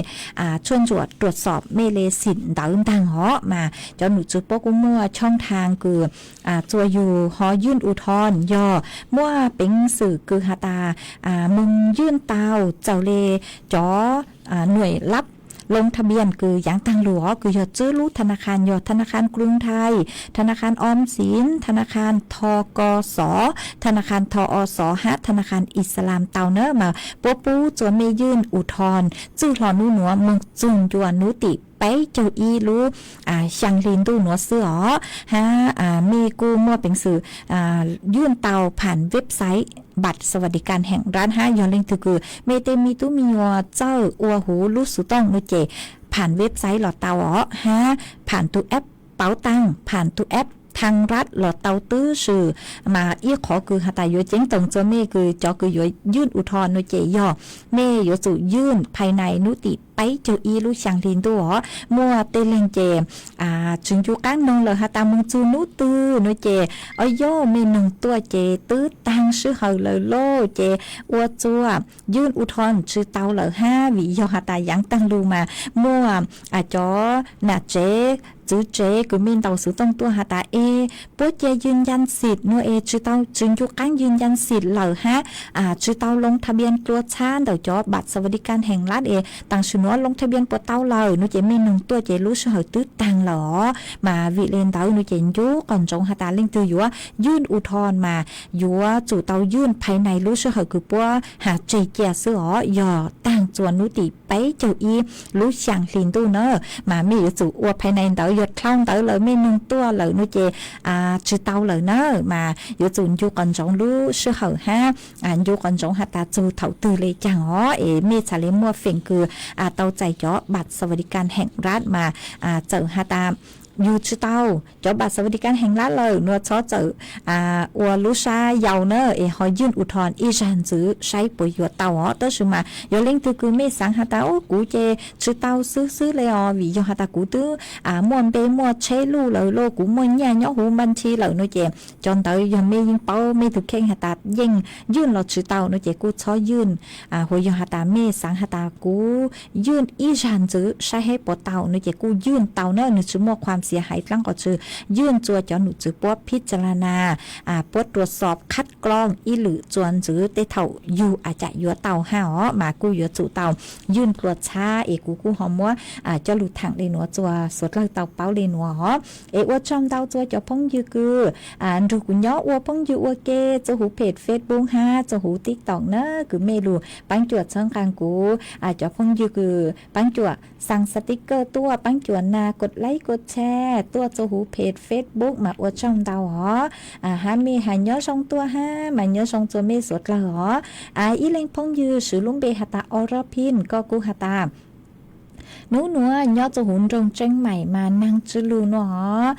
tshuaj ntsuam ตรวจสอบ mej le xim ntawv ntaag os. Mas cov num tswv puab kuj muaj ช่องทาง kws txuas yug ho ยื่นอุทธรณ์ yog muaj peev xwm kws has tas moogยื่น tau txawm le cov หน่วยรับลงทะเบียน kws yaav taag lug os, kws yog tswb lub ธนาคาร yog ธนาคารกรุงไทย ธนาคารออมสิน ธนาคาร ทกส ธนาคาร ทอส hab ธนาคาร อิสลาม tau na mas puab pub txuas mej ยื่นอุทธรณ์ txwj hlo nub nuav moog txug ncua nub tim peb caug ib lub xyaa hli ntuj nuav xwb os. Hab mej kuj muaj peev xwm ยื่น tau ผ่าน website บัตรสวัสดิการแห่งรัฐ hab yog leej twg kws mej tej me tub me nyuam txawj ua huv lub xuv tooj nuav ces ผ่าน website los tau os, hab ผ่าน tus แอปเป๋าตัง ผ่าน tus แอปไทยรัฐ los tau tib si. Mas ib qhov kws has tas yuav ceeb toom txuas mej kws cov kws yuav ยื่นอุทธรณ์ nuav ces yog mej yuav tsum ยื่น ภายใน nub tim peb caug ib lub xyaa hli ntuj os. Muaj tej leeg ces tsw ncu qaab noog lawm has tas moog txug nub twg nuav ces, o yog mej noog tuaj ces twb taag sij hawm lawm lauj, ces ua txuas ยื่นอุทธรณ์ tsw tau lawm hab vim yog has tas yaav taag lug mas muaj cov nam tsev txwv tsev kws mej ntau xuv tooj tuaj has tas es puab cia ยืนยันสิทธิ์ nuav es tsw tau, tsw ncu qaab ยืนยันสิทธิ์ lawm hab tsw tau ลงทะเบียน dlua txhab ntawm cov บัตรสวัสดิการแห่งรัฐ es tam sim nuav ลงทะเบียน puas tau lawm nuav ces mej noog tuaj ces lub sij hawm twb taag lawm os. Mas vim le ntawd nuav ces ncu qhov ntsoov has tas leej twg yuav ยื่นอุทธรณ์ mas yuav tsum tau ยื่น ภายใน lub sij hawm kws puab has tseg cia xwb os, yog taag txuas nub tim peb caug ib lub xyaa hli ntuj na. Mas mej yuav tsum ua ภายใน ntawd, yog dlhau ntawd lawm mej noog tuaj lawm nuav ces tsw tau lawm na. Mas yuav tsum ncu qhov ntsoov lub sij hawm hab ncu qhov ntsoov has tas txug thaum twg le caag os, es mej txhad le muaj feem kws tau txais cov บัตรสวัสดิการแห่งรัฐ mas txawm has tas yug tsw tau cov บัตรสวัสดิการแห่งรัฐ lawm nuav txhob txawm ua lub sab yau na, es ho ยื่นอุทธรณ์ ib zag ntxwv saib puas yuav tau os. Tab sis mas yog leej twg kws mej xaav has tas o kuv ces tsw tau xwb xwb le os, vim yog has tas kuv twb muaj npe muaj tsheb luj lawm lauj, kuv muaj nyaj nyob huv บัญชี lawm nuav ces cov ntawd yog mej yeej paub mej tug kheej has tas yeej ยื่น los tsw tau nuav ces kuj txhob ยื่น. Hos yog has tas mej xaav has tas kuv ยื่น ib zag ntxwv saib hab puas tau nuav ces kuj ยื่น tau na, nwg tsi muaj ความเสียหาย dlaab qhov tsi ยื่น txua cov num txwv puab พิจารณา, puab ตรวจสอบ คัดกรอง ib lwm txua ntxwv tej thaum yug a cam yuav tau hab os, mas kuj yuav tsum tau ยื่น dlua txhab. Es kuv kuj ho muab coj lug thaam le nuav txua suav dlawg tau paub le nuav os. Es ua tsaug ntau txua cov phooj ywg kws nrug kuv nyob ua phooj ywg ua ke txua huv page Facebook hab txua huv TikTok na, kws mej lug paab cuam txhawb nqaa kuv. Cov phooj ywg kws paab cuam xaa sticker tuaj, paab cuam nas กดไลค์ กดแชร์ tuaj txua huv page Facebook mas ua tsaug ntau os. Hab mej has nyob zoo tuaj hab mas nyob zoo txua mej suav dlawg os. Ib leeg phooj ywg swv lub npe has tas Orapin, koj kuj has tas nub nuav nyob txua huv nroog Tseeb Maim mas naag tsi lug nuav os.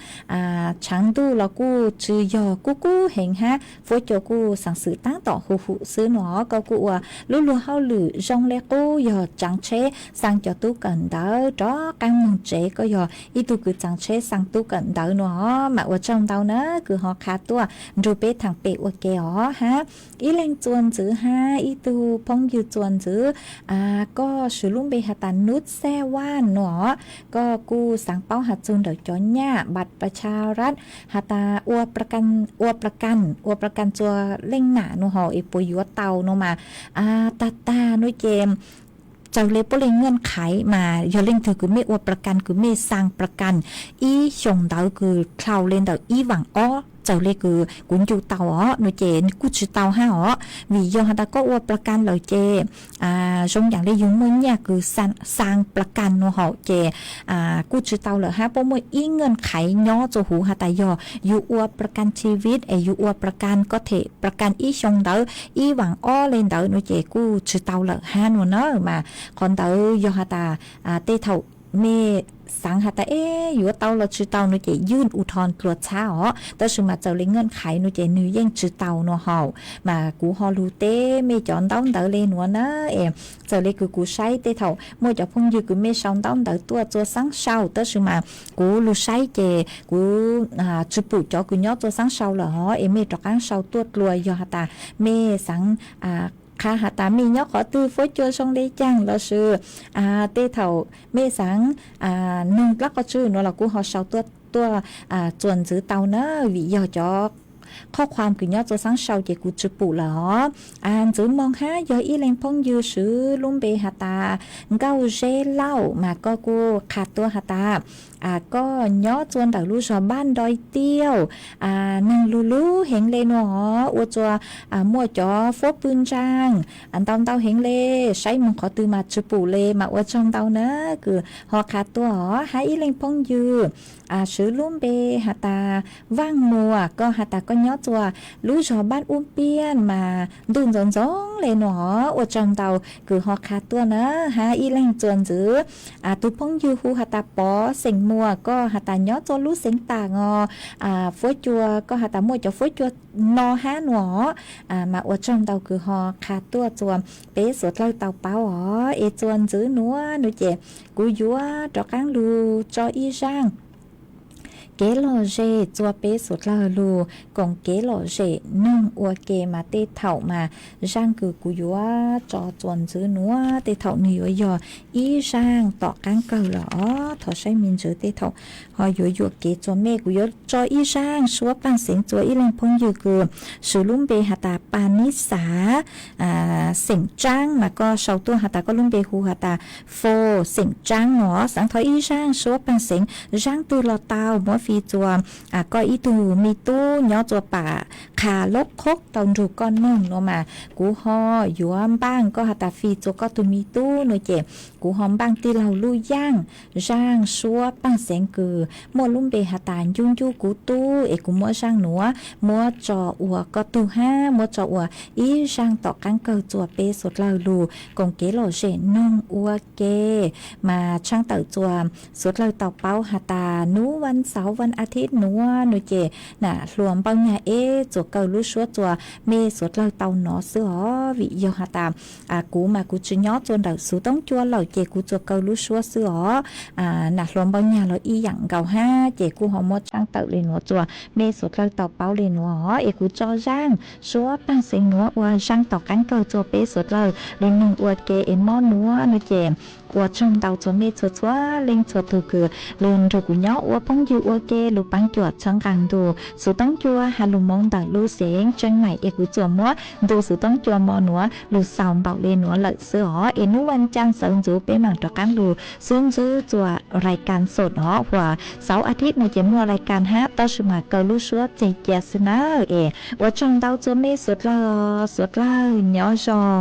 Tshaav ntuj los kuj tsi yog, kuj kub heev hab fuab cua kuj xaav xwm taab tom huv huv xwb nuav os. Koj kuj ua lub luag hauj lwm zoo le qub, yog tsaav tsheb xaa cov tub kawm ntawv rov qaab moog tsev, koj yog ib tug kws tsaav tsheb xaa tub kawm ntawv nuav os, mas ua tsaug ntau na kws ho qha tuaj nrug peb thaam pem ua ke os hab. Ib leeg txua ntxwv hab ib tug phooj ywg txua ntxwv, koj swv lub npe has tas Nub Xaj Vaj nuav os. Koj kuj xaav paub has txug ntawm cov nyaj บัตรประชารัฐ has tas ua ประกัน, ua ประกัน txua leej nam nuav hos es puas yuav tau nuav mas, tag tag nuav ces txawg le puab le เงื่อนไข mas yog leej twg kws mej ua ประกัน kws mej xaa ประกัน ib xyoos ntawd kws dlhau le ntawm ib vaam ob txawm li kws kuv ncu tau os no ces kuj tsi tau hab os, vim yog has tas koj ua pla kas lawm ces zoo yam li yug muaj nyaj kws xaa pla kas nua hauv ces kuj tsi tau lawm hab. Puab muaj ib nkeej qhaiv nyob rua huv has tas yog yug ua pla kas thib ib es yug ua pla kas koj them pla kas ib xyoo ntawd ib vaam ob le ntawd no ces kuj tsi tau lawm hab nua na. Mas qhov ntawd yog has tas tej thaum mej xaav has tas eb yuav tau los tsi tau no ces ywj u thoo dlua txhab os, tab sis mas txawm li nkeej qhaiv no ces nwg yeej tsi tau nua hauv. Mas kuv ho lug teb mej cov ntaub ntawv le nuav na, es txawm li kws kuv saib tej thaum muaj cov phooj ywg kws mej sau ntaub ntawv tuaj rua xaab sau, tab sis mas kuv lug saib ces kuv tsi pum cov kws nyob rua xaab sau lawm hov, es mej rov qaab sau tuaj dlua yog has tas mej xaav qha has tas mej nyob qhov twg, fuab cua zoo le caag lossis tej thaum mej xaav noog dlaab qhov tswj nuav los kuv ho sau tuaj txuas ntxiv tau na, vim yog cov qhob qhuam kws nyob rua xaab sau ces kuv tsi pum lawm hov. Ntxiv moog hab yog ib leeg phooj ywg swv lub npe has tas Nkauj Zeb Lauj, mas koj kuj qha tuaj has tas koj nyob rua ntawm lub zog Npab Nroi Tiauj, neeg lug lug heev le nua hov, ua rua muaj cov fuab pw ntsaag ntau ntau heev le, saib moog qhov twg mas tsi pum le, mas ua tsaug ntau na kws ho qha tuaj hov. Hab ib leeg phooj ywg swv lub npe has tas Vaaj Muas, koj has tas koj nyob rua lub zog Npab Ub Piaj mas ntuj ntxoov ntxoov le nua hov, ua tsaug ntau kws ho qha tuaj na. Hab ib leeg txuas ntxiv, tug phooj ywg hu has tas Pov xeem Muas, koj has tas nyob rua lub xeev Taag os, fuab cua koj has tas muaj cov fuab cua no hab nua hov, mas ua tsaug ntau kws ho qha tuaj rua peb suav dlawg tau paub os. Es txuas ntxiv nuav nua ces kuv yuav rov qaab lug tso ib zaaj kev lom zem rua peb suav dlawg lug koom kev lom zem noog ua ke. Mas tej thaum mas zaaj kws kuv yuav tso txuas ntxiv nuav tej thaum nwg yuav yog ib zaaj tom qaab kawg lawm os. Thov saib me ntsis tej thaum ho yuav yuam kev rua mej. Kuv yuav tso ib zaaj suab paaj xeev rua ib leeg phooj ywg kws swv lub npe has tas Pa Nib Xav xeem Tsaab, mas koj sau tuaj has tas koj lub npe hu has tas Fo xeem Tsaab no. Xaav thov ib zaaj suab paaj xeev, zaaj twg los tau, muab fij rua koj ib tug me tub nyob rua pam qha lob qhob tau nrug koj noog nua mas kuv ho yuav npaaj koj has tas fij rua koj tug me tub nua ces kuv ho npaaj tij laug Luj Yaaj zaaj suab paaj xeev kws muaj lub npe has tas Ncuj Ncuj Kuv Tub, es kuv muab zaaj nuav muab tso ua koj tug hab muab tso ua ib zaaj tom qaab kawg rua peb suav dlawg lug koom kev lom zem noog ua ke. Mas tshaaj tawm rua suav dlawg tau paub has tas nub vas xauv vas a thib nuav nua ces nam hluas Npauj Nyag Eb tsuas kaw lub suab rua mej suav dlawg tau nov xwb os. Vim yog has tas kuv mas kuv tsi nyob rua ntawm xuv toob cua lawm ces kuv tsuas kaw lub suab xwb os. Nam hluas Npauj Nyag los ib yaam nkaus hab ces kuj ho muab tshaaj tawm le nuav rua mej suav dlawg tau paub le nuav os. Es kuv tso zaaj suab paaj xeev nuav ua zaaj tom qaab kawg rua peb suav dlawg lug noog ua ke. Es mob nuav nua ces ua tsaug ntau rua mej txhua txhua leej txhua tug kws lug nrug kuv nyob ua phooj ywg ua ke lug paab cuam txhawb nqaa ntu xuv toob cua has lug moov ntawm lub xeev Tseeb Maim. Es kuv tsuas muab ntu xuv toob cua mo nuav lug xaus npaum le nuav lawm xwb os. Es nub vas caag sawv ntxuv peb maam rov qaab lug xub ntswb rua lais kas sot os. Huas xauv a thib nua ces muaj lais kas hab tab sis mas kaw lub suab tseg cia xwb nawb. Es ua tsaug ntau rua mej suav dlawg, suav dlawg nyob zoo.